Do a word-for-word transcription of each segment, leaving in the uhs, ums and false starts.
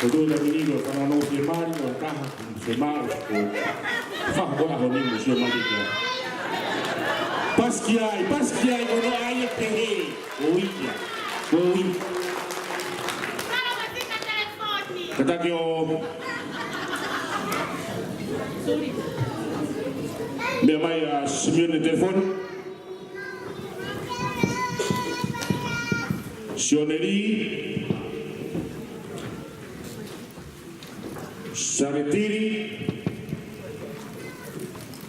Ko e tuʻu taimi ni ko e fanongo fiemālie ʻo e taha, fiemaʻu, ko e faʻahinga ʻaho ni mo sio mai ki ai. Pasi ki ai, pasi ki ai, ko hono ʻai ʻe pehē, ʻo ia, ʻo ia. Kātaki ʻo meʻa mai ʻa Simione Telefoni. Sioneli. Saletili.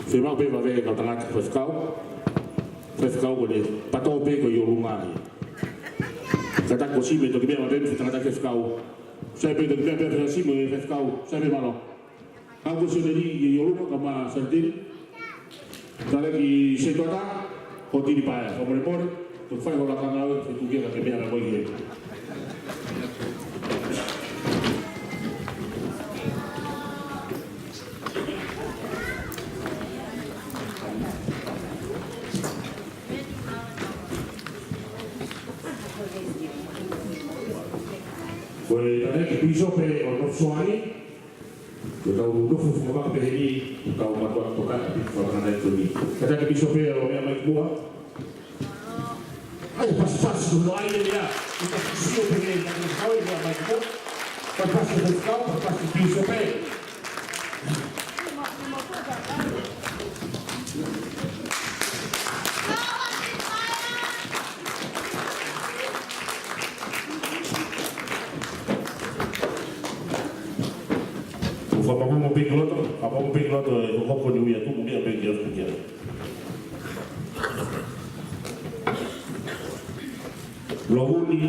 Fiemaʻu pē vave kau tangata faifekau. Faifekau ko e patō pē ko ʻi ʻolunga ia. Kātaki ko Sime toki meʻa mai pē mo e tangata faifekau. Sai pē toki meʻa pē Sime mo e faifekau. Sai pē mālō. Kau ko Sioneli ʻi ʻolunga kae ʻumaʻā Saletili. Taleki Setuata, Hotili Paea, fakamolemole, toki fai ho lakanga ʻo e fetuʻu kia ka ke meʻa na ko ia. Ko e taleki pīsope ʻo North Shore, ko e tau nofo fukamaka pehē ni, ko e tau mātuʻa tokanga pē ki he fakanatoni. Kātaki pīsope ʻo meʻa mai ki muʻa. ʻAi, pasipasi, ko hono ʻai ʻe ia. Ko e tau sio pehē, ka ko e tau meʻa mai ki muʻa. Pasipasi, pasipasi, pasipasi, pīsope. Ko e fakamoʻoni pē ki loto, fakamoʻoni pē ki loto, ʻe hoko ni ui atu, mo meʻa pē ki atu kia. Loguni,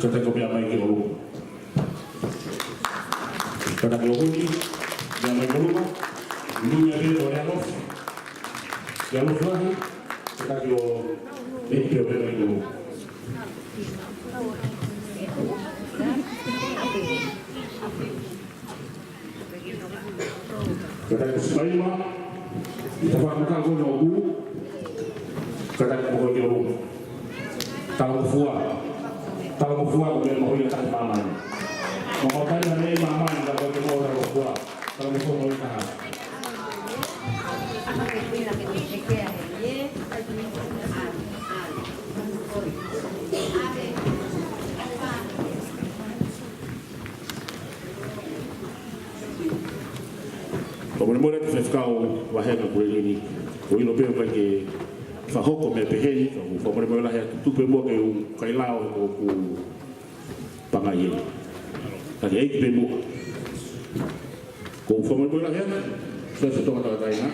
kātaki ʻo meʻa mai ki ʻolunga. Kātaki Loguni, meʻa mai ki ʻolunga. Luguni ʻa pē ʻo Lealofi. Lealofi lahi, kātaki ʻo ʻEiki pē ʻo meʻa mai ki ʻolunga. Kātaki Sipaima, ʻi he tafaʻaki ko ē ʻo Kulu, kātaki mo ko ē ki ʻolunga. Talangofua, Talangofua ko e meʻa mahuʻinga taha ʻi māmani. Mo ko e taha ʻi māmani, ka ko e meʻa Talangofua, Talangofua mahuʻinga taha. Fakamolemole ki he faifekau vahenga ko eni, ʻoku ʻilo pē ʻoku ʻikai ke fakahoko meʻa pehē ni, ka ʻoku ou fakamolemole lahi atu, tuku pē muʻa ke u kailao he ko ʻeku pangai eni. Ka ke ʻEiki pē muʻa. ʻOku ou fakamolemole lahi atu, Siaosi Tonga Tauʻatāina.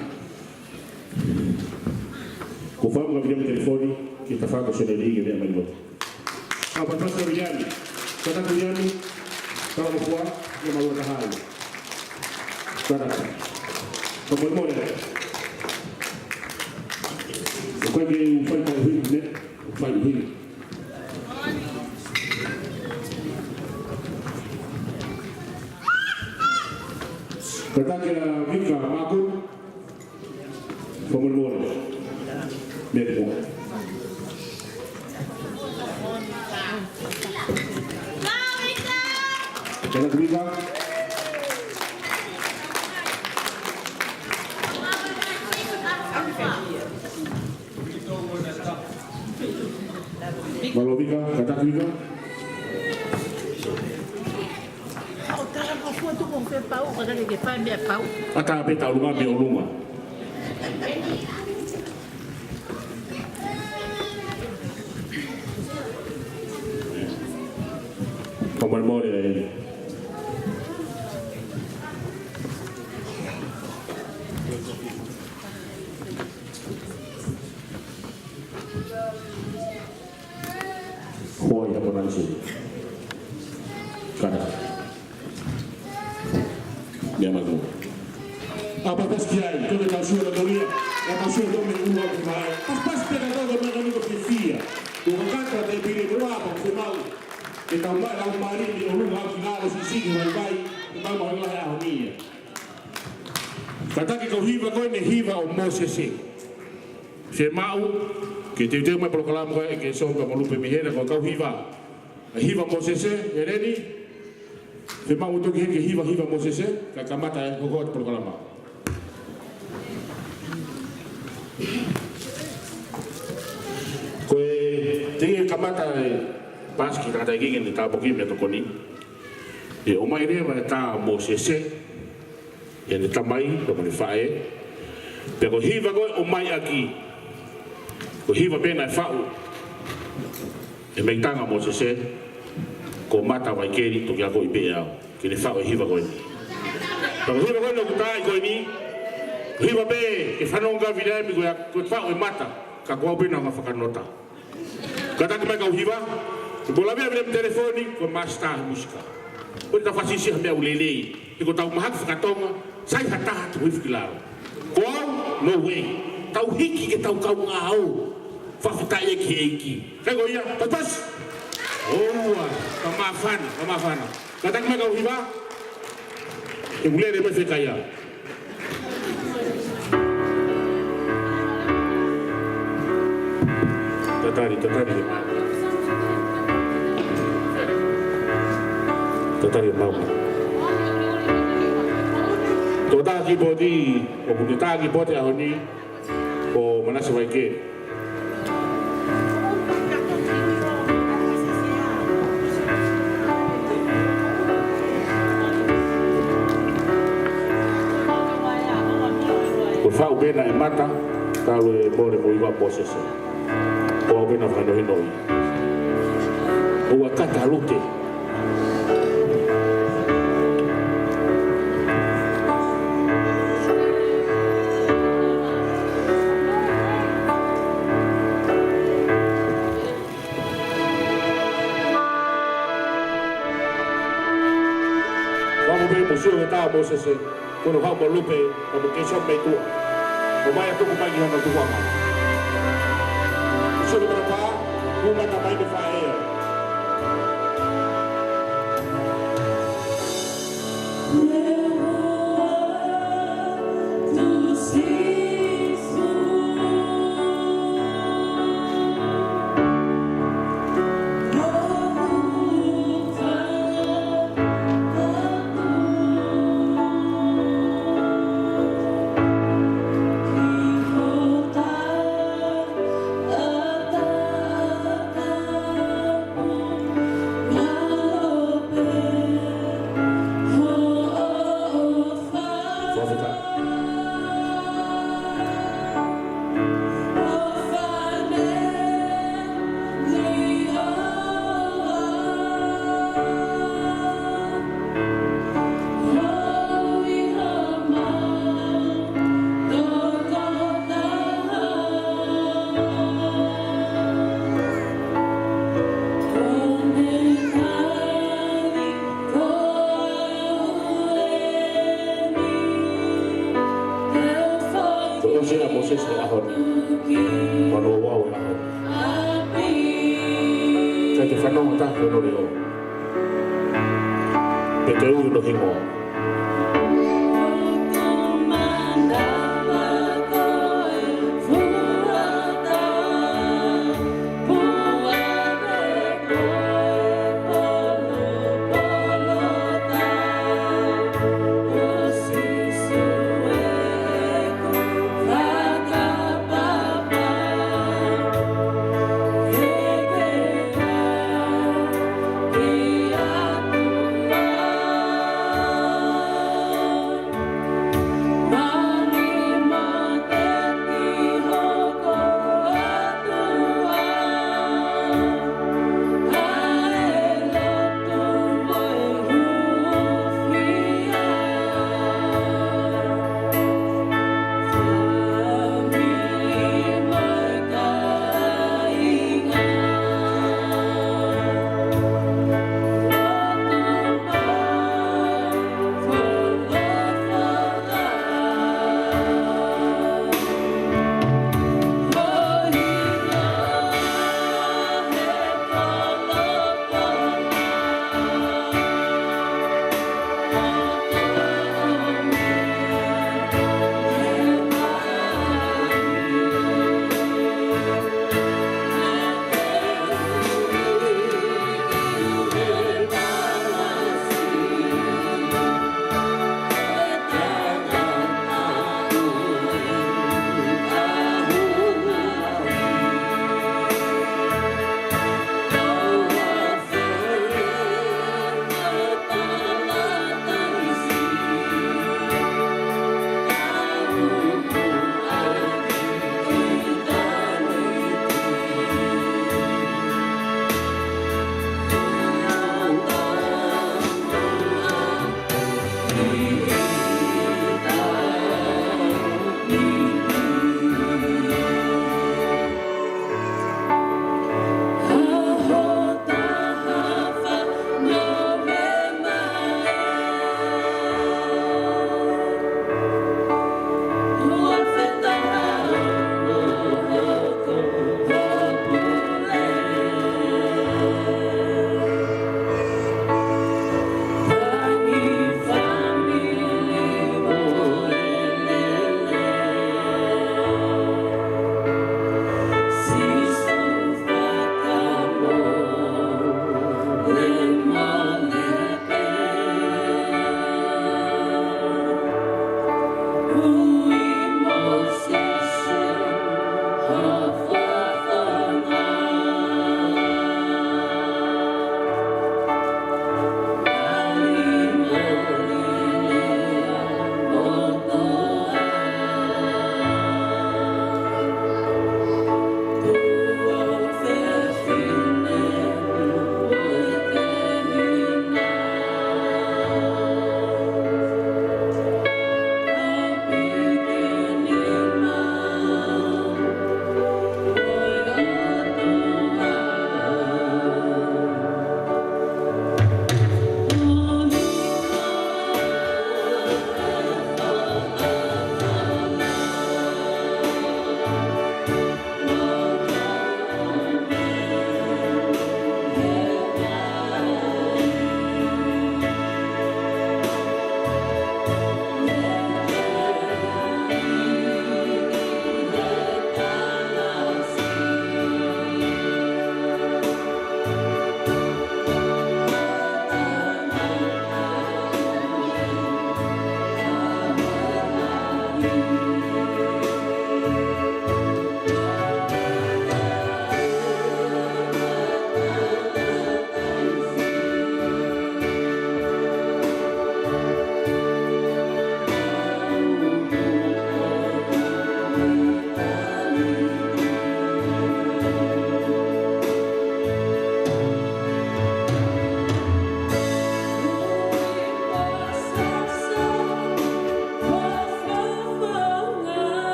ʻOku ou fakamolemole ki he telefoni, ki he tafaʻaki ko Sioneli ke meʻa mai loto. Ka pasipasi ʻa Viliami. Kātaki Viliami. Talangofua, ia malu ʻa tahai. Kātaki. Fakamolemole. ʻOku ʻikai ke u fai tauhi, ne? U fai tauhi. Kātaki ʻa Vika Mākoni. Fakamolemole. Meʻa ki muʻa. Kātaki Vika. Mālō Vika, kātaki Vika. ʻO Talangofua tuku ʻo fepau, ka ke fai meʻa pau. ʻAtā pē tau lunga mei ʻolunga. Fakamolemole ē. Hoi, ha pona isi. Kātaki. Meʻa mai ki muʻa. ʻA, pasipasi ki ai, ko e tau sio ʻa Tolia. ʻA, tau sio ʻa Tolia, ʻulu ʻa mai. Pasipasi pē ka tau ka meʻa ka niko fiefia. Ko e kakata te pili ko ʻapa, fiemaʻu ke tau mai lau mali ni ʻolunga ki lalo sisiki mai mai. Ke tau mai la ʻaho ni ia. Kātaki ko e hiva ko eni hiva ʻo Mōsese. Fiemaʻu ke teuteu mai polokalama ko ē ke sōka mo Lupe Mihena ko e kau hiva. ʻA e hiva Mōsese, ʻEleni. Fiemaʻu ʻe toki hiki hiva hiva Mōsese, kae kamata e hoko atu polokalama. Ko e teʻeki ke kamata e paasi ki he tangataʻeiki ke ne tāpuaki mei he tokoni. ʻE ʻomai leva e tā Mōsese, ʻe heʻene tamai, pea mo ʻene faʻē. Pea ko e hiva ko ē ʻomai ʻaki, ko e hiva pē naʻe faʻu ʻe Meitanga Mōsese, ko Mata Vaikeli, toki akoʻi pē ʻe au ke ne faʻu e hiva ko eni. Pea ko e hiva ko eni ʻoku tā ai ko eni, hiva pē ke fanongo ki ai Viliami, ko ia ko e faʻu ʻe Mata, ka ko au pē naʻa ku fakanota. Kātaki mai kau hiva, ke mo lavea Viliami telefoni, ko e masitā he musika. Ko e tau fāsisi ha meʻa ʻoku lelei, he ko ʻetau mahaki fakatonga, sai ha taha tuku hifo ki lalo. Ko au, no way. Tau hiki ke tau kaungā ʻo fakafetaʻi ki he ʻEiki. Kai ko ia, pasipasi. ʻOua, ka māfana, ka māfana. Kātaki mai kau hiva, ke u lele mai fekaia. Tatali, tatali. Tatali mau. Tokotaha kīpooti, ʻoku ne tā kīpooti ʻaho ni, ko Manase Vaikeli. Ko e faʻu pē naʻe Mata, talu e mole mo hiva Mōsese. Ko au pē naʻa fakahinohinoʻi. ʻOua kata lute. Vamo pē mo sio ki he tā Mōsese, ko hono haʻu mo Lupe, ka mo Keisoni mei tuʻa. ʻOmai ʻo tuku mai ki hono tukuʻanga. Sio ki he matapā, ʻoku mata mai mei faʻē. Ko e ʻosi ʻa Mōsese he ʻaho ni, ko hono ʻoʻou e ʻaho ni. Kae ke fanongo atu ki hono leʻo. Pea ke ui hono hingoa.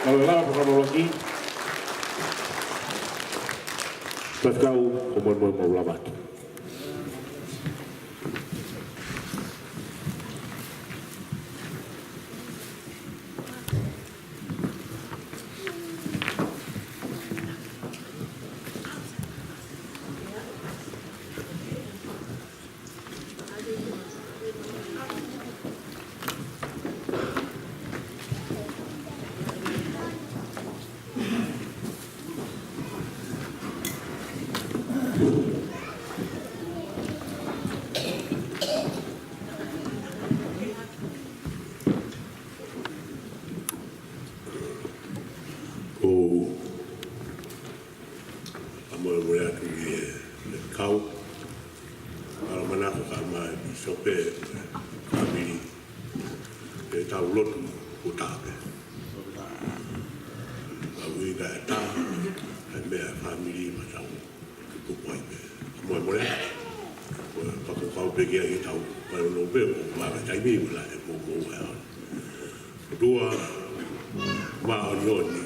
Ka ʻe lava fakamolemole, Faifekau, ko e molemole mau lava atu. Ko e fakamolemole atu ki he kau, ʻalomanako kae ʻumaʻā e pīsope, fāmili, ke tau lotu ʻo tape. ʻA ui ka e tā, ʻa e meʻa fāmili ma tau tupu ai pē. Fakamolemole atu. Ko e fakakaukau pē ki ai ke tau, mai ono pē, ʻo ma ka taimi, ʻo la e mo mo e ʻOtua māʻoniʻoni.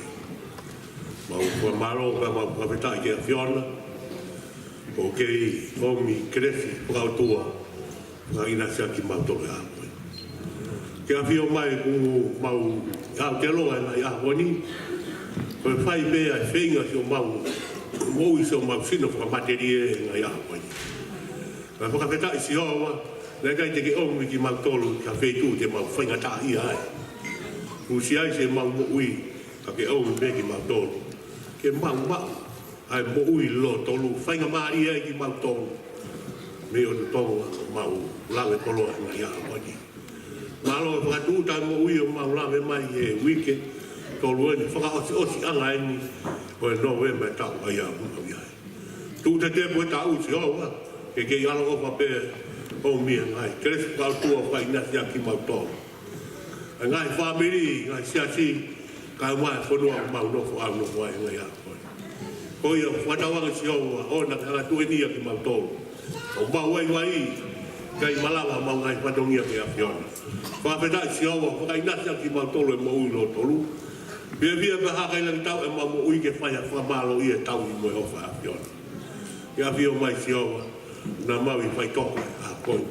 Mau fakamālō, pea mau fakafetaʻi ki he ʻAfiona. ʻOku kei ʻomi kelesi fakaʻotua, fakaʻinasi ʻaki kimautolu he ʻaho ko eni. Ke ʻafio mai kuo mau ʻi he ʻaho ko eni, ʻa e ʻaho ko eni. Ko e fai pē ʻa e feinga siʻomau moʻui, siʻomau sino fakamatelie he ngaahi ʻaho ko eni. Pea fakafetaʻi Sihova, naʻe ʻikai te ke ʻomi kimautolu ki ha feituʻu te mau faingataʻaʻia ai. Kuo ʻosi ʻi ai siʻemau moʻui, ka ke ʻomi pē kimautolu ke mau maʻu ʻa e moʻui lōtolu, faingamālie ai kimautolu mei he ʻOtu Tonga, mau lave koloa he ngaahi ʻaho ko eni. Mālō e fakatūʻuta e moʻui ʻo mau lave mai he uike tolu eni, fakaʻosiʻosiʻanga eni ʻo e Nōvema e taʻu ʻa ia ʻoku mau ʻi ai. Tuʻu tetepu e taʻu Sihova, ke kei ʻaloʻofa pē ʻo ʻomi e ngaahi kelesi fakaʻotua, fakaʻinasi ʻaki kimautolu, e ngaahi fāmili, ngaahi siasi, kae ʻumaʻā e fonua ʻoku mau nofo, ʻa e nofo ai he ngaahi ʻaho ko eni. Ko ia ʻoku fakatauange Sihova, ʻoua naʻa ke hanga ʻo tuʻu eni ʻa kimautolu ʻo mau vaivai, kae ʻikai malava ʻemau ngaahi fatongia ki he ʻAfiona. Fakafetaʻi Sihova, fakaʻinasi ʻaki kimautolu e moʻui lōtolu. Fiefia pē ha kaila ki tau ʻemau moʻui ke fai ha fakamālō ʻi he tauhi mo e ʻofa ʻa e ʻAfiona. Ke ʻafio mai Sihova, naʻa mau ʻi faitoʻo he ʻaho ko eni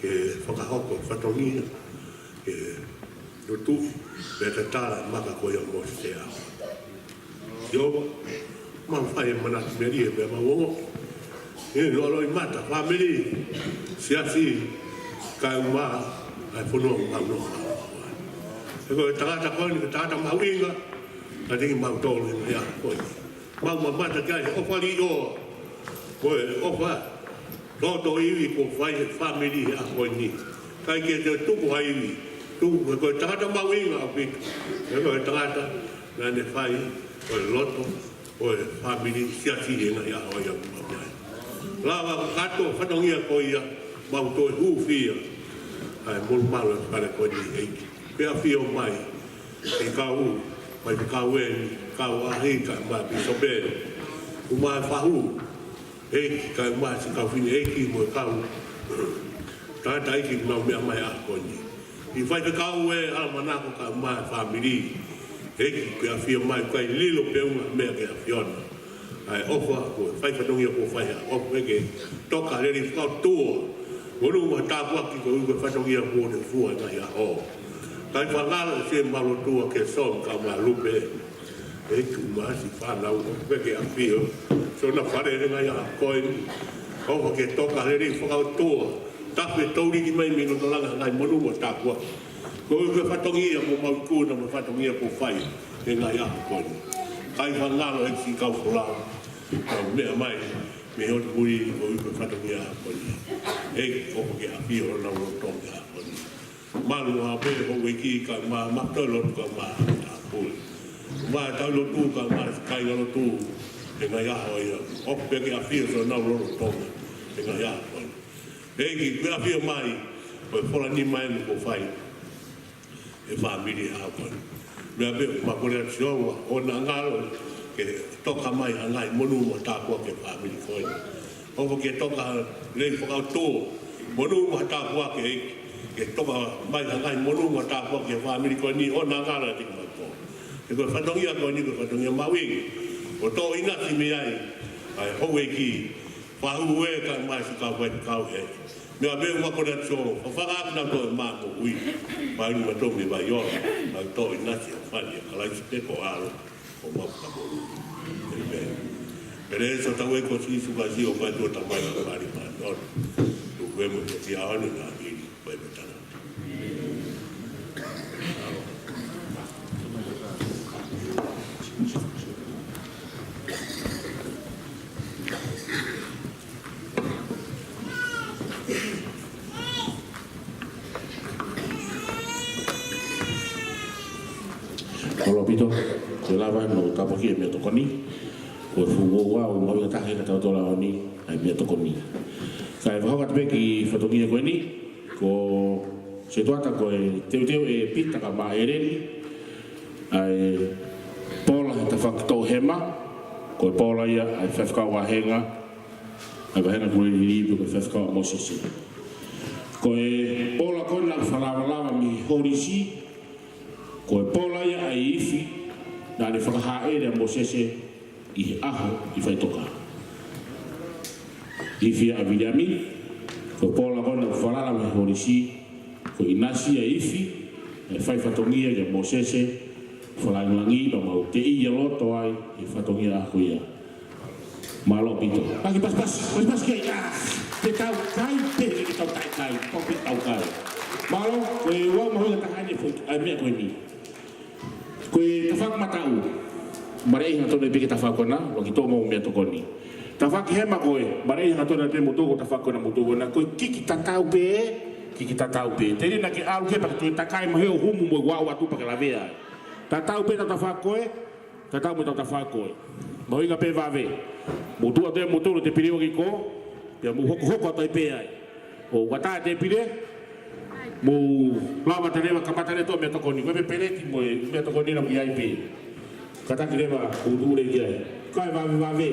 ke fakahoko fatongia, ke lotu, pea tatala e maka ko ia ʻo Mōsese. Sihova, mau fai e manatu melie pea mau ongoʻi e loʻaloʻi mata, fāmili, siasi, kae ʻumaʻā e fonua ʻoku mau nofo ai. He ko e tangata ko eni, ko e tangata mahuʻinga kiate kimautolu he ʻaho ko eni. Mau mamata ki ai he ʻofa liʻoa, ko e ʻofa loto ivi kuo fai he fāmili he ʻaho ko eni. ʻIkai ke toe tupu ha ivi, tupu he ko e tangata mahuʻinga ʻaupito. He ko e tangata naʻa ne fai, ko e loto ʻo e fāmili, siasi he ngaahi ʻaho ia ʻoku mau ʻi ai. Lava kakato fatongia ko ia, mau toe hūfia ʻa e molumalu e fale ko eni ʻEiki. Ke ʻafio mai, ke kau mai, ke kau eni, kau ʻaʻahi, kae ʻumaʻā e pīsope, ʻumaʻā e fahu ʻEiki, kae ʻumaʻā siʻi kau fefine ʻEiki mo e kau tangataʻeiki ʻoku nau meʻa mai he ʻaho ko eni. Siʻi faifekau ē, ʻalomanako kae ʻumaʻā e fāmili ʻEiki, ke ʻafio mai, ʻikai lilo pē ʻuhinga meʻa ki he ʻAfiona. ʻA e ʻofa, ko e fai fatongia kuo fai, ʻa e ʻofa ke toka lelei fakaʻotua, monū mo e tāpuaki koeʻuhi ko e fatongia kuo ne fua he ngaahi ʻaho. Kae fakangaloʻi siʻemau lotu ʻa Kesoni kae ʻumaʻā Lupe, ʻEiki, ʻumaʻā siʻi fānau, ʻofa ke ʻafio ʻi hona fale he ngaahi ʻaho ko eni. ʻOfa ke toka lelei fakaʻotua, tafe touliki mai mei loto langa e ngaahi monū mo e tāpuaki koeʻuhi ko e fatongia kuo mau ikuna mo e fatongia kuo fai he ngaahi ʻaho ko eni. Kae fakangaloʻi siʻi kau folau ʻoku nau meʻa mai mei he ʻotu muli koeʻuhi ko e fatongia ko eni. ʻEiki, ʻofa ke ʻafio ʻi honau lotolotonga he ʻaho ko eni. Malu ā pē houʻeiki kae ʻumaʻā e maʻu lotu kae ʻumaʻā e tāpuni, ʻumaʻā e tauhi lotu kae ʻumaʻā e kāingalotu he ngaahi ʻaho ia. ʻOfa pē ke ʻafio ʻi honau lotolotonga he ngaahi ʻaho ko eni. ʻEiki, ke ʻafio mai, ko e fola nima eni kuo fai ʻe he fāmili he ʻaho ko eni. Meʻa pē ʻoku mau kole atu Sihova, ʻoua naʻa ngalo ke toka mai ha ngaahi monū mo e tāpuaki ki he fāmili ko eni. ʻOfa ke toka lelei fakaʻotua, monū mo e tāpuaki, ʻEiki, ke toka mai ha ngaahi monū mo e tāpuaki ki he fāmili ko eni, ʻoua naʻa ngalo ʻiate kimautolu. He ko e fatongia ko eni ko e fatongia mahuʻinga. ʻO toʻo ʻinasi mei ai ʻa e houʻeiki, fahu ē, kae ʻumaʻā siʻi kau faifekau ē. Meʻa pē ʻoku ma kole atu, fafanga ʻaki nautolu ʻa e moʻui, fai ni mautolu mei vai ola, mau toʻo ʻinasi ʻa e fale ʻa Kalaisi pē ko e ʻAlo ʻo mau ka moʻui. ʻĒmeni. Pele so tau e ko Sīsū Kalaisi ʻo fai ʻo Tamai ʻa e mali pānoni. Tuku e mo te tia ane na hili. Mālō ʻaupito, ko e lava ʻo tāpuakiʻi e meʻatokoni, ko e fuʻu ouau mahuʻinga taha ʻi hotau tō lāoni, ʻa e meʻatokoni. Kae fakahoko atu pē ki he fatongia ko eni, ko e setuata ko e teuteu ʻe Pita kae ʻumaʻā ʻEleni ʻa e pola he tafaʻaki toʻohema, ko e pola ia ʻa e faifekau vāhenga, ʻa e vāhenga kuo liliu pe ko e faifekau ʻa Mōsese. Ko e pola ko ena naʻe fakalavalava mei he holisi, ko e pola ia ʻa e ifi naʻa ne fakahāʻele ʻa Mōsese ʻi he ʻaho ʻi Faʻitoka. Ifi ʻa Viliami, ko e pola ko ena naʻe falala mei he holisi, ko e ʻinasi ʻa e ifi naʻe fai fatongia kia Mōsese, fakalāngilangiʻi pea mau teʻia loto ai he fatongia ʻaho ko ia. Mālō ʻaupito. Pasi, pasi, pasi, pasi, pasi ki ai. ʻĀ, te tau kai, pe te tau taʻekai, pau pe tau kai. Mālō, ko e ouau mahuʻinga taha eni e foʻi, ʻa e meʻa ko eni. Ko e tafaʻaki mataʻu. Maleʻi hangatonu pē ki he tafaʻaki ko ena, ʻoku toʻo mo e meʻatokoni. Tafaʻaki hema ko ē, maleʻi hangatonu pē moutolu ko e tafaʻaki ko ena moutolu ko ena, ko e kiki tatau pē, kiki tatau pē. Telia naʻa ke ʻalu ke pea ke toe takai mai ʻo humu mo e ouau atu pea ke lavea. Tatau pē ʻetau tafaʻaki ko ē, tatau mo ʻetau tafaʻaki ko ē. Mahuʻinga pē vave. Mou tuʻu atu ē moutolu ʻo tēpile ʻo ki ko, pea mou hokohoko atu ai pē ai. ʻO ʻatā e tēpile, mou lava atu leva, kamata leva ʻetau meʻatokoni. Ko e meʻa peleti mo e meʻatokoni naʻe ʻi ai pē. Kātaki leva, mou tuʻu leva ki ai. Kae vave vave.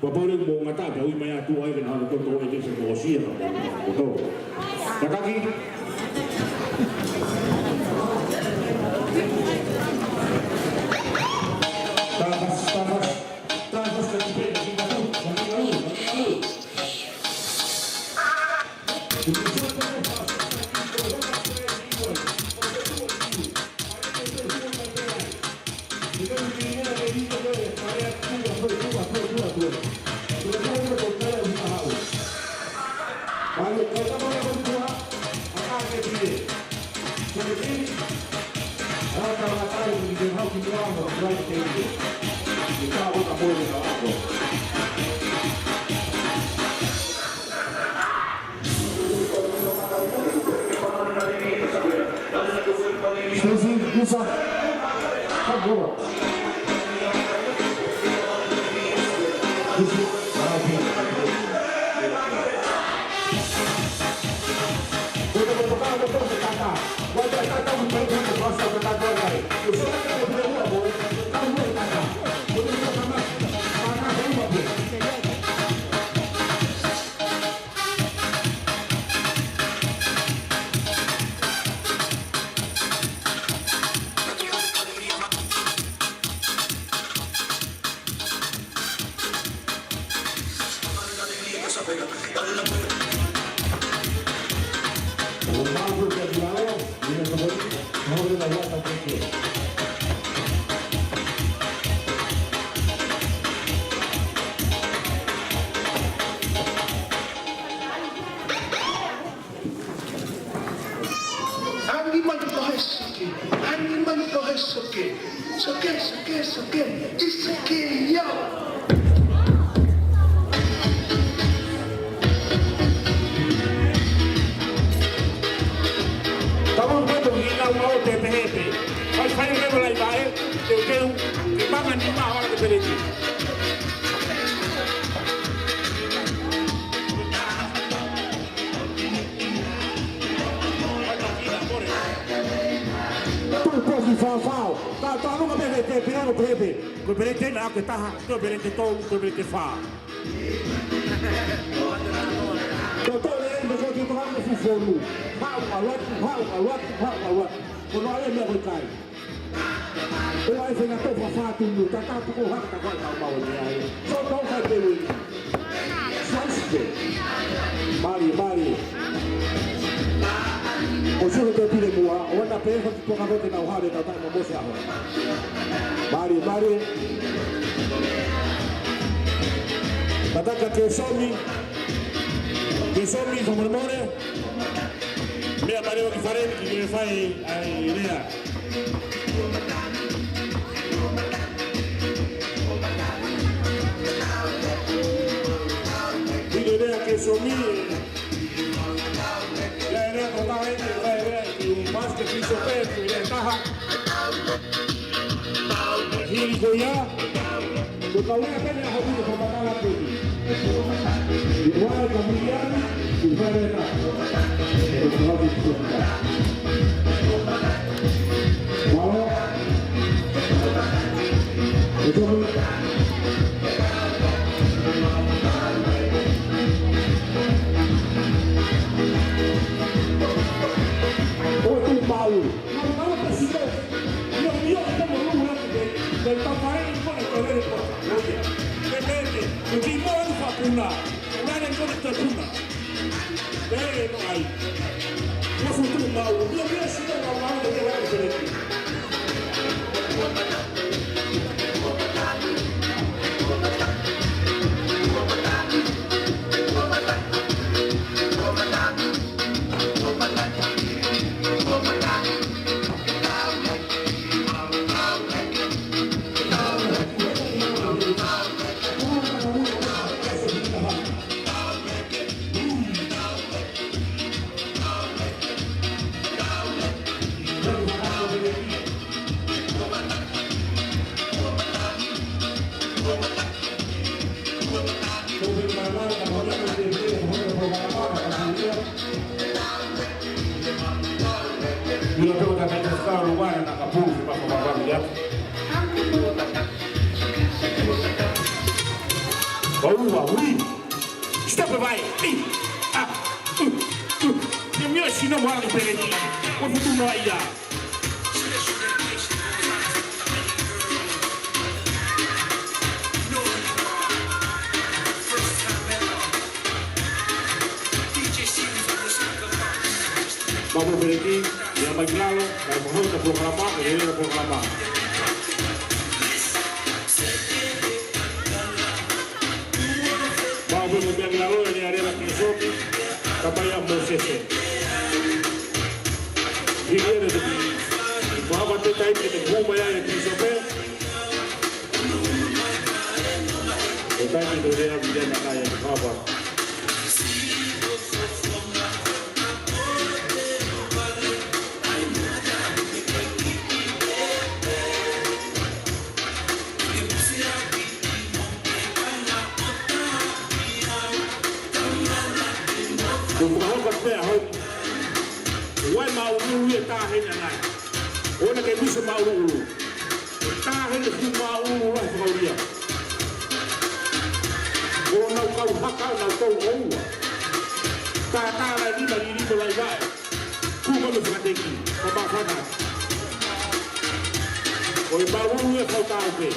Pea pau leva mou ngata, pea ui mai atu ai ke na hanga ʻo toʻo e kesi mo ʻosi ia ka mou ngata. Kātaki. Tāpasi, tāpasi, tāpasi, tāpasi. Angi mai ko he sake, angi mai ko he sake, sake, sake, sake, ʻi sake ia. Tau ʻalu atu ki he ngaahi mau te pehepe. Fai, fai leva lai vae, teuteu, ke manga ni ma ora ke peleti. Tuʻu poki fafao. Ka, ka ʻalu ka pehē, pehē, pehē, pehē. Ko e peleti ena ʻoku taha, ko e peleti tolu, ko e peleti fā. Ko e tolu eni, ko e tolu eni, fufonu. Haʻu, ʻalu atu, haʻu, ʻalu atu, haʻu, ʻalu atu. Ko e nō ʻa e meʻa ko e kai. ʻOua ʻe fenga tō fafā tunu, tatā tuko haka takoe tau mau ni ai. So tau fai pe ui. Slice pe. Mālie, mālie. Ko sio te pile mua, ʻoua naʻa pehē ko te poka ko te nau hale tau tai mo Mose aho. Mālie, mālie. Tataka ke somi. Ke somi, fakamolemole. Meʻa mālie ʻo ki fale ni ke fai ai lea. Hili lea ke somi, lea, lea ko tae, lea, lea, ki u mas ke piso pe, ki lea taha. Hili ko ia. Ko kau lea pene a hoki ko matala pene. Ua ka mia, ua ka. Ko kau lea pene. Malo. Ko kau lea. ʻOku mau. Io, tengo que hacer esta lugar en Acapulco, bajo, bajo, ya. Baua, ui. Stop it, vai. Ih. Ah. Uh. Uh. Te mio si no mo ala peleti. Ko futu no ia. Mapu Peleti, ia mai ki lalo, kae mo hota polokalama, e lele polokalama. Mapu Peleti, ia ki lalo, e lele, lele ki sopi, kapai a Mosese. Hili ʻene toki, i pahapa te tai ke te hū mai ai e pīsope. Ko e taimi ko ē ʻa e vile na kai e kava. Ko e fakahoka pea hau. Wai maʻululu e tā heni anai. ʻOua naʻa ke misi maʻululu. Tā heni fu maʻululu lahi fakaulia. ʻO nau kau haka nau tau ʻoua. Tā tā lai lima lima lai vae. Kū manu fakateki. Papa fana. ʻOi maʻululu e kau tā upe.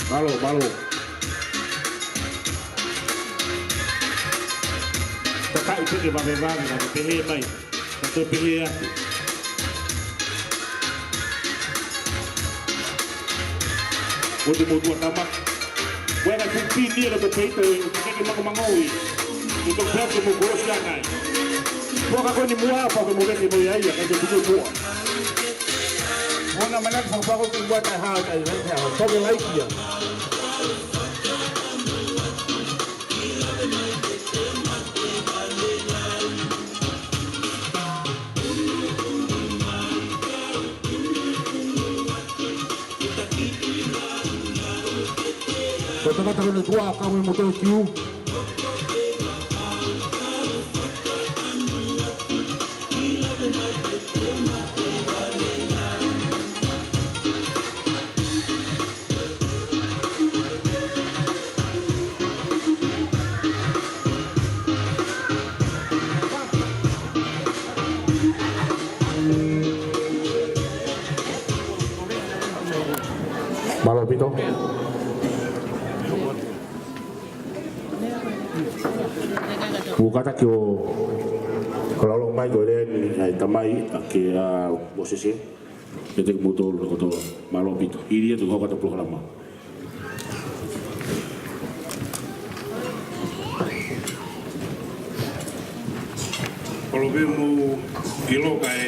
Mālō, mālō. Takaʻi pē ke vave vave, ka te pehē mai. Ka te pehē atu. Mo te motuʻa tama. Ko e ngaahi fuʻu pini ʻa e loto peito ʻe ʻikai ke makomangoʻi. Ko e toki pehē ke mou kolosi ʻanai. Puaka ko eni muʻa, puaka mo veke mo ia ia, ka ke tuku muʻa. Mona mana ko puaka ko muʻa taʻe hao taʻe hao, taʻe hao. Toke laiki ia. Ko e tangata ko eni ʻoku ʻa kau mo e motuʻa kiu. Mālō ʻaupito. Kuo kātaki ʻo fakalaulauloto mai ko e lea ni ʻa e tamai ʻa kia Mōsese. Kiate kimoutolu kotoa, mālō ʻaupito. Hili atu ʻa e kau polokalama. Kolope mo ʻilo kae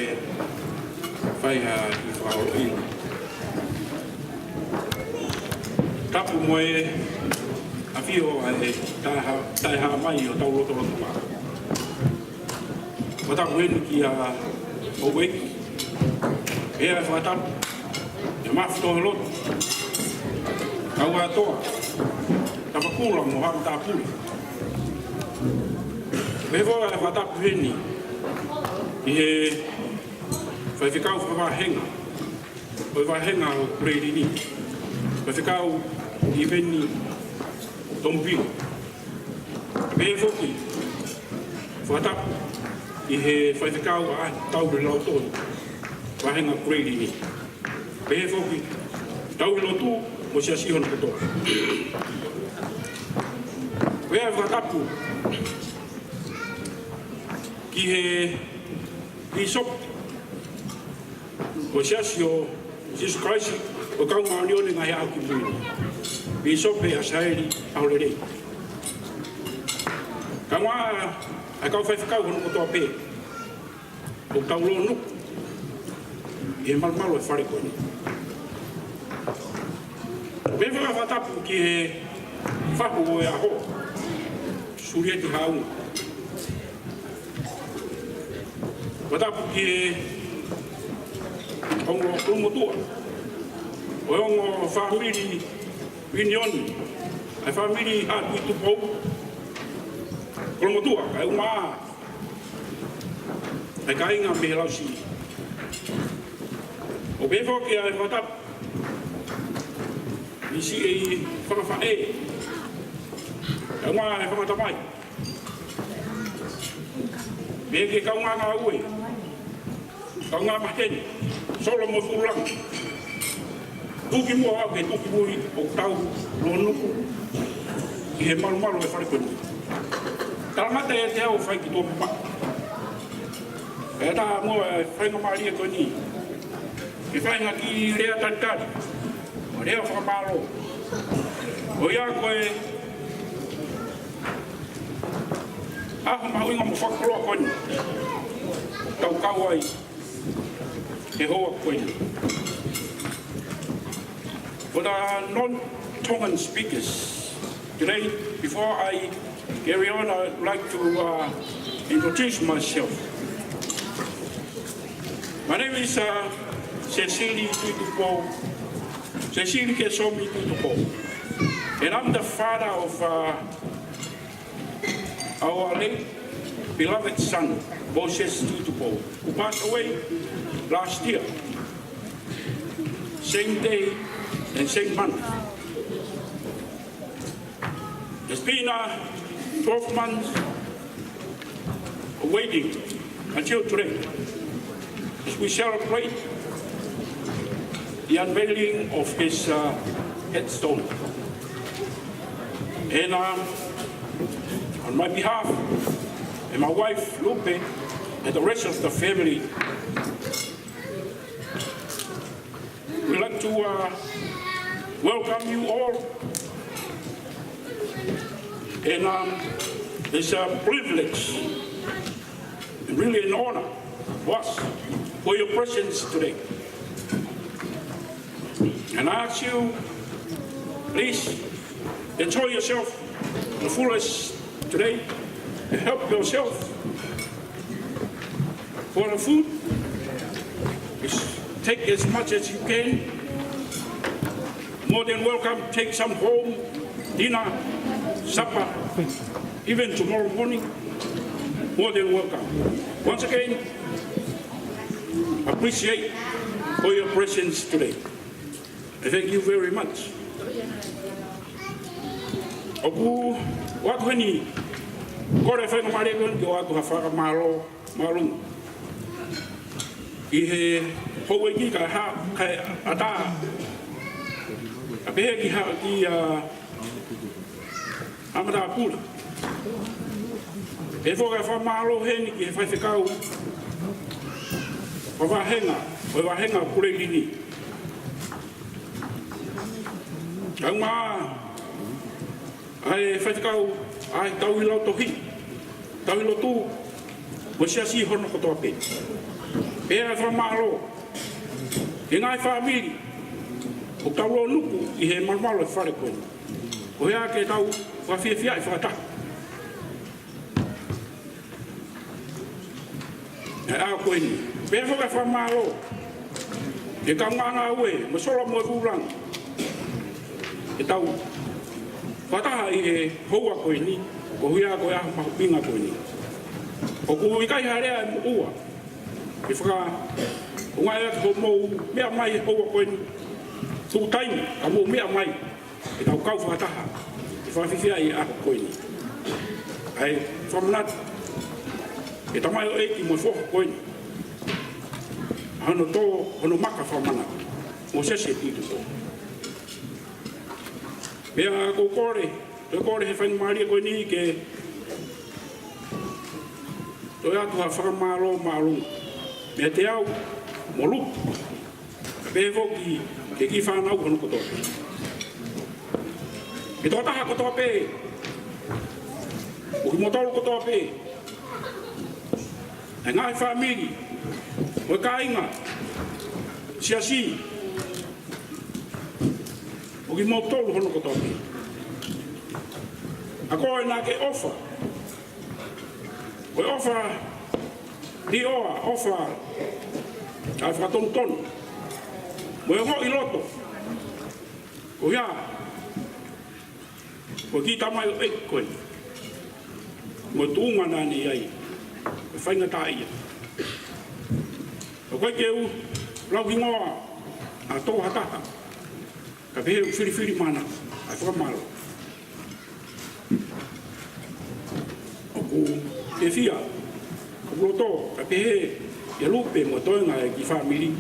fai ha kiʻi fakaholoʻi. Tapu mo e ʻafio ʻa e taʻehā-, taʻehāmai ʻo hotau lotolotonga. Fakatapu eni kia houʻeiki. Pea fakatapu kia Mafitoheloto, Kauatoa, Tafakula mo Haʻa Matāpule. Pea fakatapu eni ki he faifekau fakavāhenga ʻo e vāhenga ʻo Kuleilini. Faifekau ʻIveni Tomupila. Pehē foki, fakatapu ki he faifekau ʻa Taule Lautohi, vāhenga Kuleilini. Pehē foki, Taule Lotu mo e siasi hono kotoa. Pea fakatapu ki he pīsope ʻo e Siasi ʻo Sīsū Kalaisi ʻo e Kau Māʻoniʻoni ʻi he Ngaahi ʻAho Kimui Ni, Pīsope ʻAsaeli ʻAholelei. Kae ʻumaʻā ʻa e kau faifekau hono kotoa pē ʻoku tau lōnuku ʻi he malumalu ʻo e fale ko eni. Pea fakatapu ki he fahu ʻo e ʻaho, Sulieti Haunga. Fakatapu ki he ongo kolomotuʻa ʻo e ongo fāmili ʻiunioni, ʻa e fāmili Haʻa Tuʻi Tupou, kolomotuʻa, kae ʻumaʻā ʻa e kāinga mei he Lausiʻi. ʻO pehē foki ʻa e fakatapu ki siʻi fanga faʻē, kae ʻumaʻā e fanga tamai. Pea ki he kaungā ngāue, kaungā maheni, Solo mo Fulanga. Tuki muʻa au ke tuki mui ʻoku tau lōnuku ʻi he malumalu ʻo e fale ko eni. Talangata ʻiate au ʻo fai ki tuʻa mamaʻo. Pea tā muʻa e faingamālie ko eni ke fai ha kiʻi lea talitali, mo e lea fakamālō. ʻO ia ko e ʻaho mahuʻinga mo fakakoloa ko eni ʻoku tau kau ai he houa ko eni. For the non-Tongan speakers today, before I carry on, I would like to, uh, introduce myself. My name is, uh, Sesili Tuʻitupou, Sesili Kesomi Tuʻitupou, and I'm the father of, uh, our late beloved son, Moses Tuʻitupou, who passed away last year, same day and same month. It's been, uh, twelve months of waiting until today, as we celebrate the unveiling of his, uh, headstone. And, um, on my behalf, and my wife, Lupe, and the rest of the family, we'd like to, uh, Welcome you all. And um, it's a privilege and really an honor for us for your presence today. And I ask you, please enjoy yourself to the fullest today and help yourself for the food. Is take as much as you can. More than welcome. Take some home, dinner, supper, even tomorrow morning. More than welcome. Once again, appreciate for your presence today. And thank you very much. ʻOku ou ʻoatu heni, kole faingamālie ko eni ke ʻoatu ha fakamālō māʻolunga ʻi he houʻeiki kae ʻatā, kae pehē ki ha, ki, ʻa, ʻa matāpule. ʻE foki ʻa e fakamālō heni ki he faifekau fakavāhenga ʻo e vāhenga Puleʻilini. Kae ʻumaʻā ʻa e faifekau ʻa e tauhi lautohi, tauhi lotu, mo e siasi hono kotoa pē. Pea ʻa e fakamālō ki he ngaahi fāmili ʻoku tau lōnuku ʻi he malumalu ʻo e fale ko eni. Ko ia ke tau fakafiefiaʻi fakataha ʻi he ʻaho ko eni. Pea foki ʻa e fakamālō ki he kaungāngāue mo e sola mo e vūlangi ke tau fakataha ʻi he houa ko eni, koeʻuhi ko e ʻaho mahuʻinga ko eni. ʻOku ʻikai ha lea ʻe moʻua ke fakaʻuhinga ʻaki hoʻomou meʻa mai he houa ko eni. Tuku taimi ka mou meʻa mai ke tau kau fakataha ke fakafiefiaʻi ʻa e ʻaho ko eni. ʻA e fakamanatu ki he tamaioʻeiki mo e foha ko eni, ʻa hono tō hono maka fakamanatu, Mōsese Tuʻituʻitō. Pea ʻoku ou kole, ʻoku ou kole he faingamālie ko eni ke toe ʻoatu ha fakamālō māʻolunga meiate au mo Lupe, pea foki ki he kiʻi fānau hono kotoa pē. Ki he tokotaha kotoa pē, ʻo kimoutolu kotoa pē, ʻa e ngaahi fāmili, ʻo e kāinga, siasi, ʻo kimoutolu hono kotoa pē. ʻA koe naʻa ke ʻofa, ko e ʻofa liʻoa, ʻofa ʻa e fakatonutonu, mo e ongoʻi loto, koeʻuhi ko e kiʻi tamaioʻeiki ko eni mo e tuʻunga naʻa ne ʻi ai, ko e faingataʻaʻia. ʻOku ʻikai ke u lau hingoa ʻa e tokotaha, kae pehē ʻoku filifilimānako ʻa e fakamālō. ʻOku ou fiefia, ʻoku ou loto, kae pehē ʻia Lupe mo e toenga ʻo e kiʻi fāmili,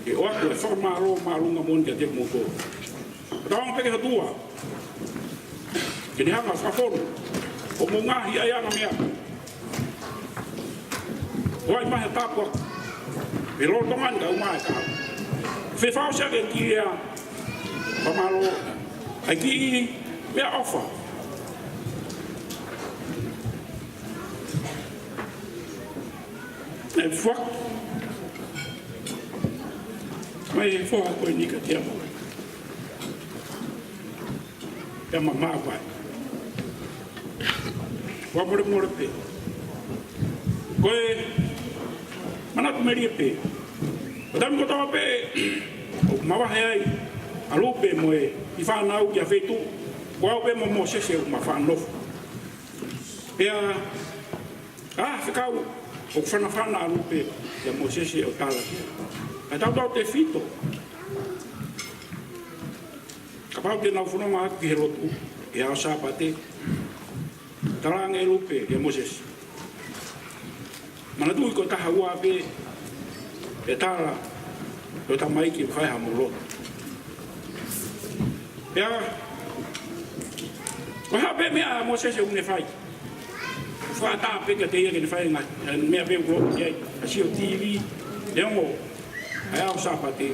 ke ʻoatu e fakamālō māʻolunga moʻoni kiate kimoutolu. Tauange pē ki he ʻOtua ke ne hanga ʻo fakafonu hoʻomou ngaahi ʻaiʻanga meʻa. ʻOua ʻe ʻai mai ha tāpuaki mei lolotonga ni kae ʻumaʻā e kahaʻu. Fefausia ke ki ia fakamālō ʻa e kiʻi meʻaʻofa naʻe foaki mai ʻe he foha ko eni kiate au. Pea ma mavahe. Fakamolemole pē. Ko e manatu melie pē, ko e taimi kotoa pē ʻoku mavahe ai ʻa Lupe mo e kiʻi fānau ki ha feituʻu, ko au pē mo Mōsese ʻoku ma faʻa nofo. Pea ʻa e fekau ʻoku fanafana ʻa Lupe kia Mōsese ʻo tala ki ai, ʻa e tautautefito, kapau te nau fononga atu ki he lotu ʻi he ʻaho Sāpate, talaange ʻe Lupe kia Mōsese, manatuʻi ko e taha ua pē e tala ʻo e tamaiki ʻoku fai ha mo lotu. Pea ko e hā pē meʻa ʻa Mōsese ʻoku ne fai, ʻoku fakaʻatā pē kiate ia ke ne fai e ngaahi meʻa pē ʻoku loto ki ai, ʻa e sio TV, neongo ʻa e ʻaho Sāpate.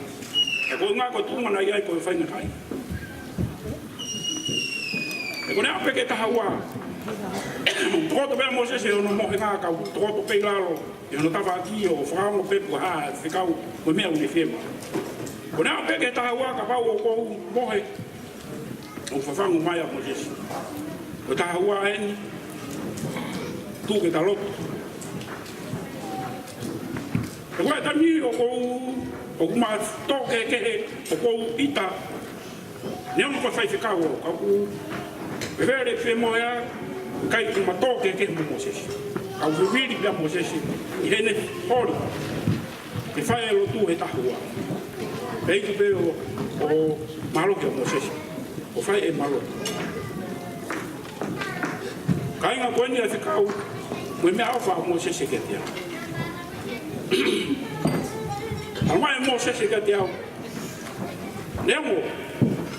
Ko e ʻuhinga ko e tuʻunga naʻe ʻi ai ko e faingatai. He ko ʻene aʻu pē ki he taha ua, tokoto pē ʻa Mōsese ʻi hono mohenga, kau tokoto pē ʻi lalo ʻi hono tafaʻaki ʻo fakaongo pē pe ko e hā e fekau mo e meʻa ʻoku ne fiemaʻu. Ko ʻene aʻu pē ki he taha ua, kapau ʻoku ou mohe, ʻoku fafangu mai ʻa Mōsese. Ko e taha ua eni, tuku ke ta lotu. He ko e taimi ʻoku ou, ʻoku ma tō kehekehe, ʻoku ou ʻita, neongo ko e faifekau au, ka ʻoku ou vevere pē mo ia, ʻikai ke ma tō kehekehe mo Mōsese. Ka u vivili pē ʻa Mōsese ʻi heʻene holi ke fai e lotu he taha ua. Pea ʻikai pē ʻo, ʻo mālō kia Mōsese ʻo fai e mālō. Kāinga, ko eni ʻa e fekau mo e meʻaʻofa ʻa Mōsese kiate au. Talamai ʻe Mōsese kiate au, neongo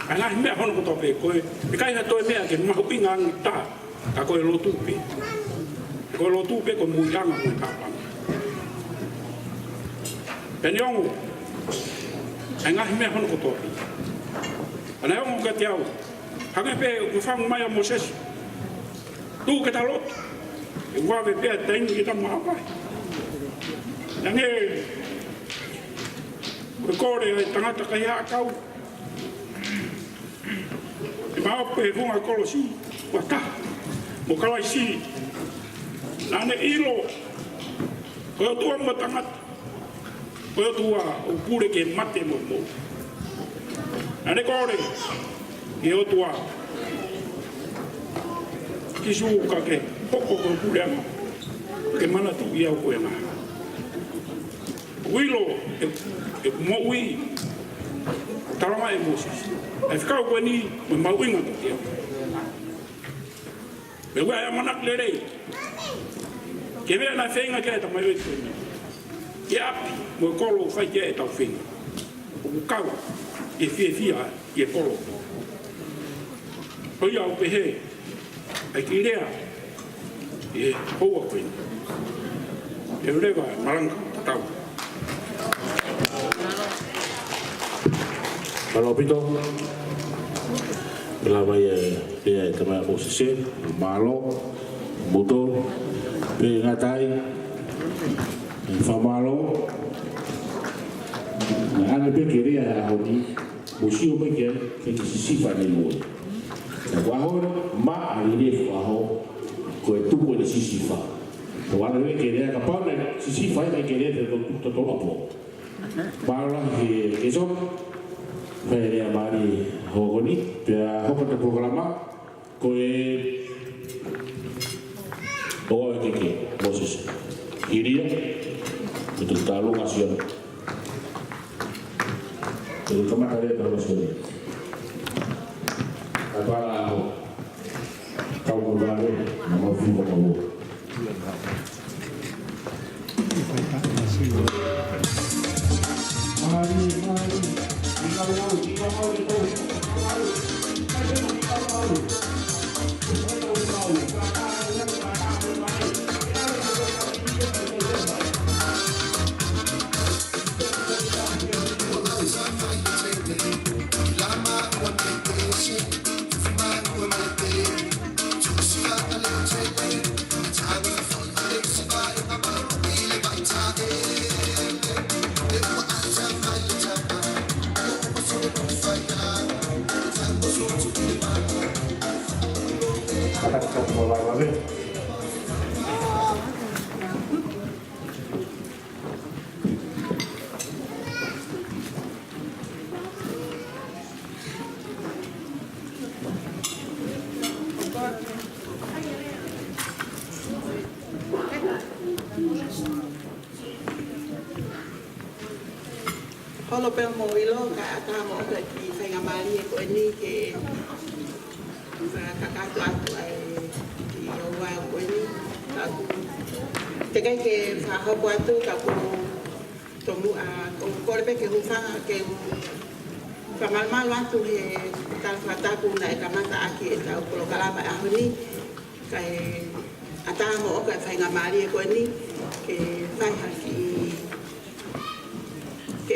ʻa e ngaahi meʻa hono kotoa pē, ko e ʻikai ha toe meʻa ke mahuʻinga ange ʻi taha, ka ko e lotu pē. Ko e lotu pē ko e moʻuiʻanga mo e tāpuaki. Pea neongo ʻa e ngaahi meʻa hono kotoa pē, ka naʻe ongo kiate au, hangē pē ko e fafangu mai ʻa Mōsese, tuku ke ta lotu. ʻE vave pē ʻa e taimi ke ta maʻu ai. Hangē ko e kole ʻa e tangata kaihaʻa kau, ʻi he maʻopoʻopo ʻi he funga kolosi, ʻo taha mo Kalaisi. Naʻa ne ʻilo ko e ʻOtua mo e tangata, ko e ʻOtua ʻoku pule ke mate mo moʻui. Naʻa ne kole ki he ʻOtua ki Sīsū ka ke hoko ko e puleʻanga, ke manatuʻi au ko e ngaahi ʻuhinga ʻe, ʻe moʻui. Talamai ʻe Mōsese ʻa e fekau ko eni mo e mahuʻinga kiate au. Pea ʻoku ʻi ai ʻa e ʻamanaki lelei ki he meʻa naʻe feinga ki ai e tamaioʻeiki ko eni, ki he ʻapi mo e kolo ʻoku fai ki ai ʻetau feinga. ʻOku kau ʻi he fiefia ʻi he kolo. Ko ia ʻoku pehē ʻa e kiʻi lea ʻi he houa ko eni. Ke leva e malanga tatau. Mālō ʻaupito. Ke lava ia e lea ʻa e tamai ʻa Mōsese, mālō, moutolu, pea ngata ai e fakamālō. Naʻa ne pehē ke lea he ʻaho ni, mou sio mai ki ai, ke ke sisifa ʻene lue. Ka ko e ʻaho ni, maʻa lelei ko e ʻaho, ko e tuku ʻene sisifa. Ko e ʻaho ni ke lea, kapau naʻe sisifa ai, ke lea he to-, totolo ʻapo. Mālō lahi ki he sō, fai e lea mālie he ʻaho ni, pea hoko atu e polokalama, ko e ʻoku ʻikai ke Mōsese. Hilia, ko e tuku tālunga Sione. Ko e kamata lea tālunga Sione. Ka pala ʻaho. Kau mo vale, na mau fuka mau. Holo pē mo ʻilo, kae ʻatā moʻoku e kiʻi faingamālie ko eni ke fakakakato atu ai ki he ʻaho ko eni. Ka ʻoku teʻeki ai ke fakahoko atu, ka ʻoku tomuʻa, ʻoku ou kole pē ke u hūfanga ke u fakamalumalu atu he tala fakatapu naʻe kamata ʻaki ʻetau polokalama he ʻaho ni. Kae ʻatā moʻoku e faingamālie ko eni ke fai ha kiʻi, ke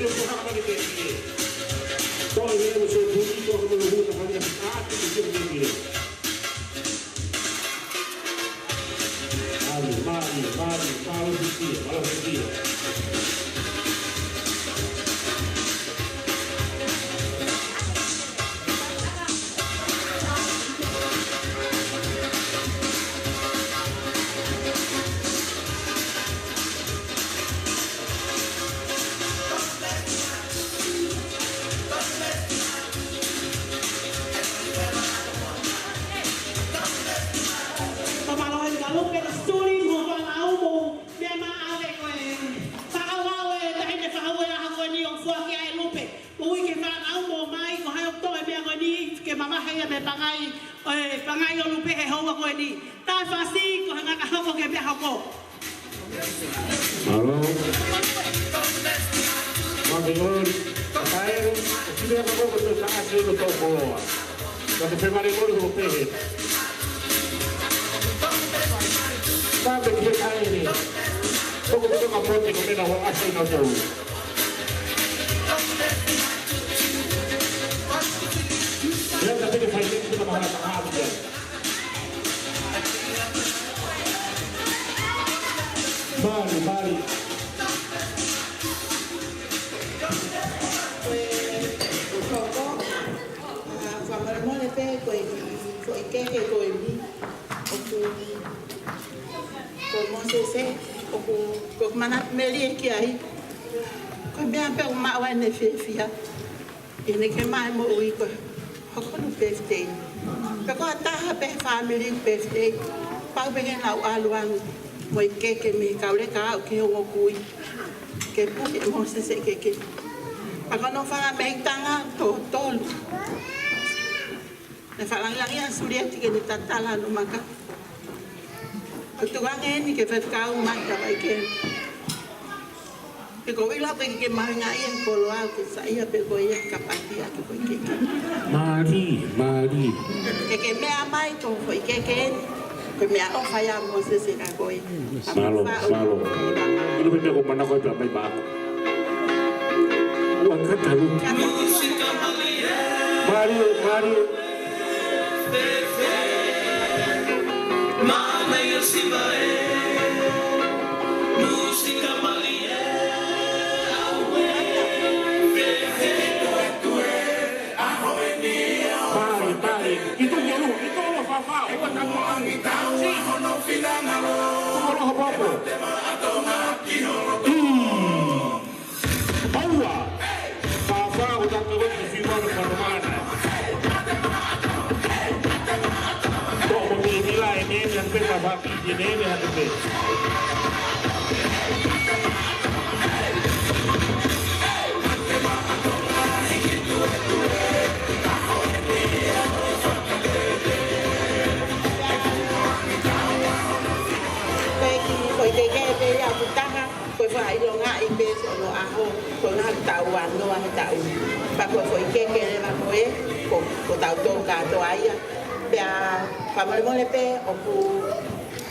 Sio ko haka mani ke ke. Tau e leo sio puni, tau e leo huta mani a hati ke sio ke ke. Mali, mali, mali, mali, mali, mali. Fakamālō ʻi ka Lupe, Situli mo Fānau mo meʻa maʻave ko e fakaʻauʻau e taʻahine fakaʻauʻau ʻa ko eni ʻoku foaki ai Lupe. Ui ke fānau mo mai ko hai ʻoku toʻo e meʻa ko eni ke mamahi ia mei he pangai, ʻo e pangai ʻo Lupe he houa ko eni. Taʻefasi ko e hanga ka hoko ke meʻa hoko. Mālō. Mami ori, kae, sile ka koko to sa ake lo to koloa. Ka te fēmare ori ho pehe. Mami ke kae ni. Koko to ka pote ko mena ho ase na to. Ia ka te ke fai ni ka mahana ka hau ia. Mali, mali. Ko e, ko e koko, ʻa, fakamolemole pē ko e, ko e keke ko eni. ʻOku, Ko Mōsese, ʻoku, ʻoku ou manatu melie ki ai. Ko e meʻa pē ʻoku maʻu ai ʻene fiefia. ʻI heʻene kei maʻu e moʻui ko e hoko hono birthday. Pea ko ha taha pē he fāmili ʻoku birthday, pau pē ke nau ʻalu ange mo e keke mei he kauleka ʻo aʻu ki he ongo kui. Ke puke ʻe Mōsese e keke. Pea ko hono fanga mei tanga tō tolu. Naʻe fakalāngilangiʻi ʻa Sulieti ke ne tatala hono maka. ʻOku tukuange eni ki he faifekau Mata Vaike. He ʻoku ou ʻilo pē ke mahuʻingaʻia e koloa ke saiʻia pē ko ia ka pati atu ko e keke. Mālie, mālie. Ke ke meʻa mai ko e foʻi keke eni. Ko e meʻaʻofa ia ʻa Mōsese kia koe. Mālō, mālō. ʻIlo pē meʻa ʻoku ou manako ai pea mai maʻaku. Ua kata lu. Mālie, mālie. Mālie, mālie. Ki tu ki olu, ki tu olu fafao. Ua kata lu. Ua kata lu. Paua. Fafao ko tatu ko ki fiu anu fano mana. Tō mo te mila e nene atu pē fafaki e nene atu pē. Ko e kiʻi, ko e keke pē ia ʻoku taha. Ko e fakaʻilongaʻi pē siʻono ʻaho, ko e ngaahi taʻu ua noa he taʻu. Pea ko e foʻi keke leva ko ē, ko, ko tautolu kātoa ia. Pea fakamolemole pē ʻoku,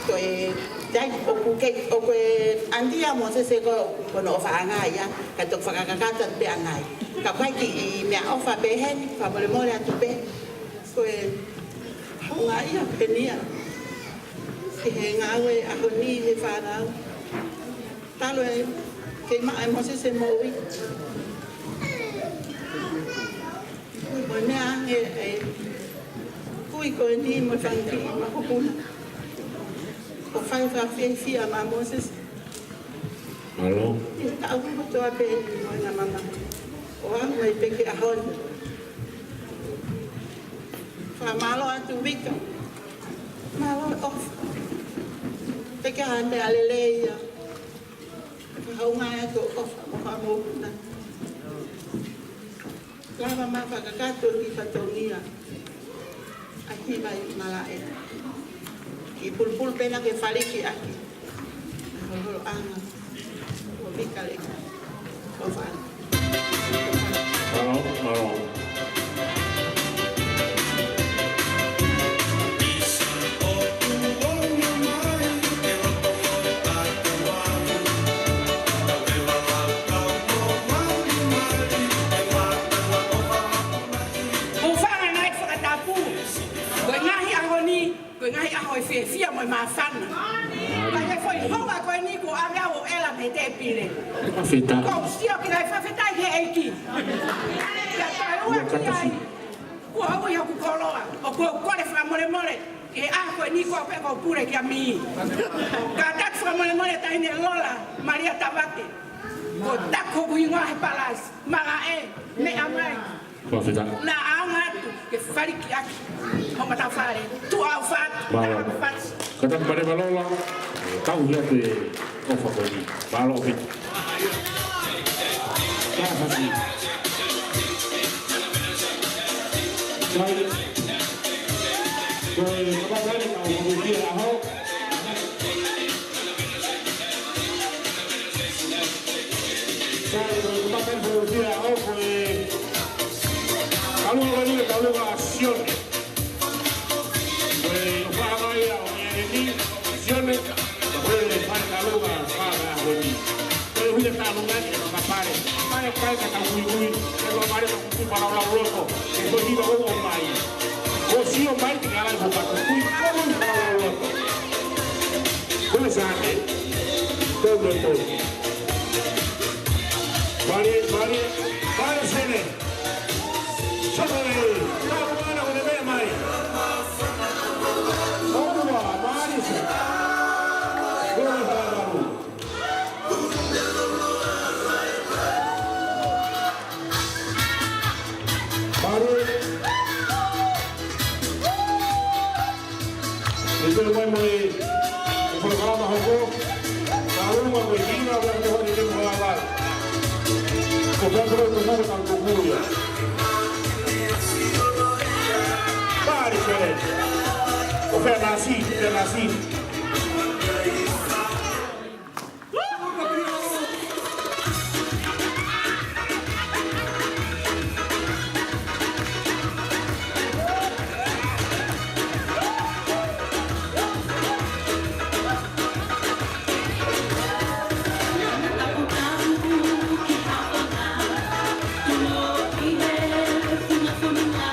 ko e, tai, ʻoku ke, ʻoku ke ʻantia Mōsese ko, ko hono ʻofaʻanga ia, ka toki fakakakato pē ʻanai. Ka ko e kiʻi meʻaʻofa pē heni, fakamolemole atu pē. Ko e houngaʻia pē eni ia. Ki he ngāue ʻaho ni he fānau. Talu e kei maʻu ʻe Mōsese e moʻui. Mo e meʻa ange e kui ko eni mo e fanga kiʻi makupuna. ʻO fai fakafiefia maʻa Mōsese. Mālō. ʻI he taʻu kotoa pē eni mo e ngaahi mama. ʻO aʻu mai pē ki he ʻaho ni. Fakamālō atu Vika. Mālō e ʻofa. Pea ko e hā e meʻa lelei ia. Fakahoungaʻi atu e ʻofa mo e fakamokopuna. Lava mai fakakakato ki fatongia. ʻAki mai malaʻe. Kiʻi pulupulu pē ena ke faliki ʻaki. Holoholoʻanga. ʻO Vika Leka. ʻOfa. Mālō, mālō. ʻOku ou fakaʻamu ʻeku fakatapu. Ko e ngaahi ʻaho ni, ko e ngaahi ʻaho ʻo e fiefia mo e māfana. Ka ko e foʻi houa ko eni kuo ʻave au ʻo ʻela mei he tēpile. Fakafetaʻi. ʻOku ou sio ki he fakafetaʻi ki he ʻEiki. Pea toe ua ki ai. Kuo ui hoku koloa, ʻoku ou kole fakamolemole. He ʻaho ko eni kuo pē ʻoku ou pule kia Mī. Kātaki fakamolemole taʻahine Lola Malia Tavate. Kuo taku hoku hingoa he palasi. Malaʻe, meʻa mai. Fakafetaʻi. Naʻa ʻaonga atu ke faliki ʻaki ho matafale. Tuʻa ʻofa atu. Mālō. Naʻa ʻofa atu. Kātaki mālō e Lola. Tau ia te ʻofa ko eni. Mālō ʻaupito. Kātaki. Sai. Ko e kapau ʻe ʻi ai ha ʻofa ko e ʻaho. Sai, ko e kapau ʻe ʻi ai ha ʻofa ko e ʻaho ko e kalu ko eni, kalu ko Sione. Ko e ʻofaʻanga ia ʻo ʻEleni, Sione, ko e fai kalu ko e fai ʻaho ni. Ko e hui e talunga ni, e kapale. Pale kai ka tau hui hui, e kapale ka kuku palaulau loto, e ko hiva o o mai. Ko sio mai, te kalai ko ka kuku, ko hui palaulau loto. Ko e sake, ko e loto. Mālie, mālie, mālie Sione. Sōpele, tau mana ko ne meʻa mai. ʻOua, mālie Sione. Ko e ʻuhinga ʻo e ʻaho ni ko e ʻaho ni. Ko e ʻaho ni ko e ʻaho ni. Mālie Sele. Ko Fenasi, Fenasi.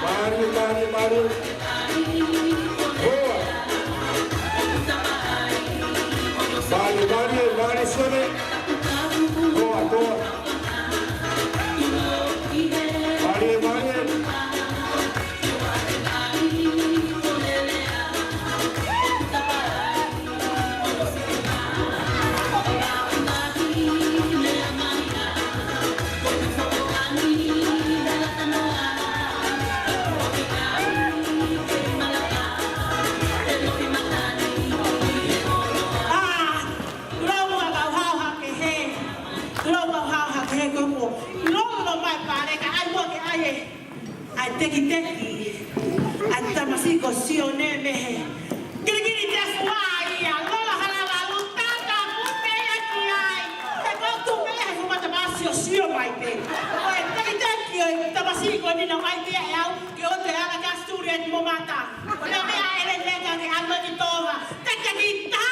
Mālie, mālie, mālie. Hoa. Mālie, mālie, mālie, Sele. Hoa, hoa. Mālie, mālie. Tulou mau hao hake he. Tulou mau hao hake he kupu. Tulou mau mai pale ka ai mo ke ai e. ʻAi tekiteki. ʻAi tamasiʻi ko Sione mei he. Kilikili te fuai ia. Lola hala lalu tata kupe ia ki ai. Te kau tu mei he fumata masi ʻo sio mai pē. ʻOi tekiteki ʻo e tamasiʻi ko eni naʻe ʻai pē ia ʻe au. Ke ʻoua te ala ka sturi ʻi mo mata. Ko e meʻa ʻe lele ka ke ala ki Tonga. Tekiteki ta.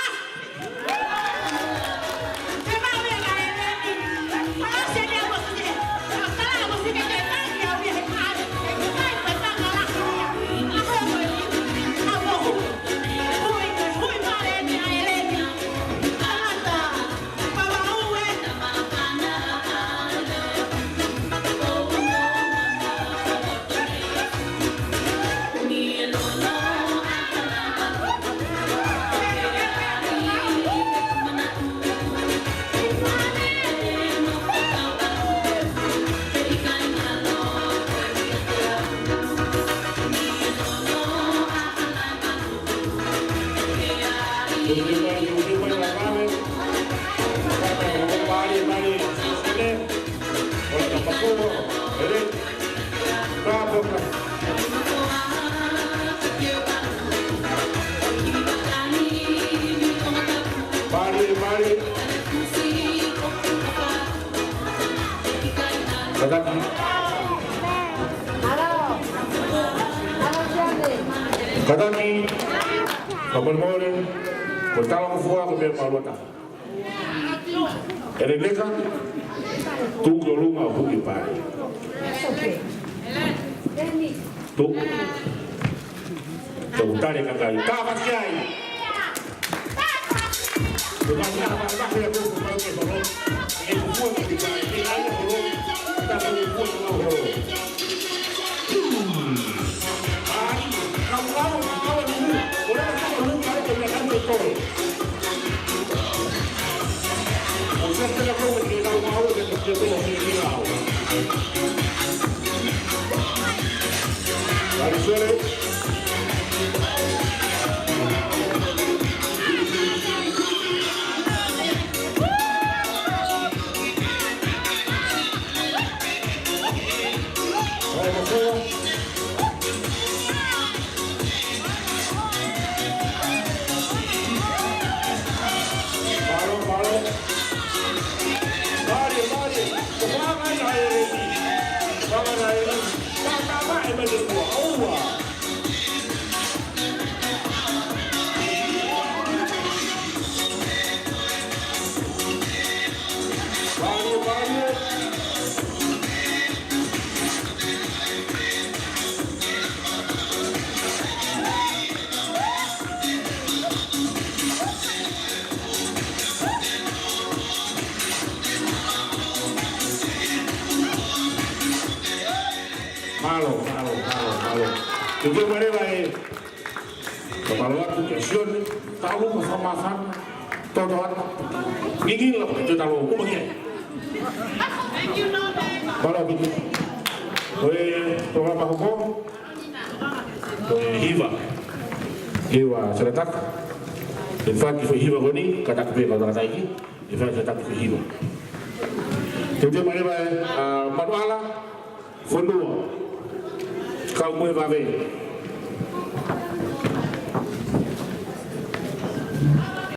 Kātaki. Kātaki. Fakamolemole. Ko e talangofua ko e meʻa māluata. ʻEleneka, tuʻu ki ʻolunga ʻo huʻi pale. Tuʻu. Tuʻu tale kakai. Tāpati ai. Tuʻu tale kakai. Tuʻu tale kakai. Tuʻu tale kakai. Tuʻu tale kakai. Mālō, mālō. Mālō, mālō. Ko e fanga ʻa e lelei. Fanga ʻa e lelei. Ka, ka, ka, e mai te kua. ʻOua. Mālō, mālō, mālō, mālō. Ke ke mare vai. Ka mālō atu kia Sione, tau ka whakamāfana, toto atu. Ngingila, te talo, kuma kia. Mālō atu. Ko e programa hoko, ko e hiva. Hiva, Selataka. In fact, ko e hiva ko eni, kātaki pē kau tangataʻeiki. Fai ke tapu ki hiva. Te te mai vai a Manuala, fonua, kau mo e vave.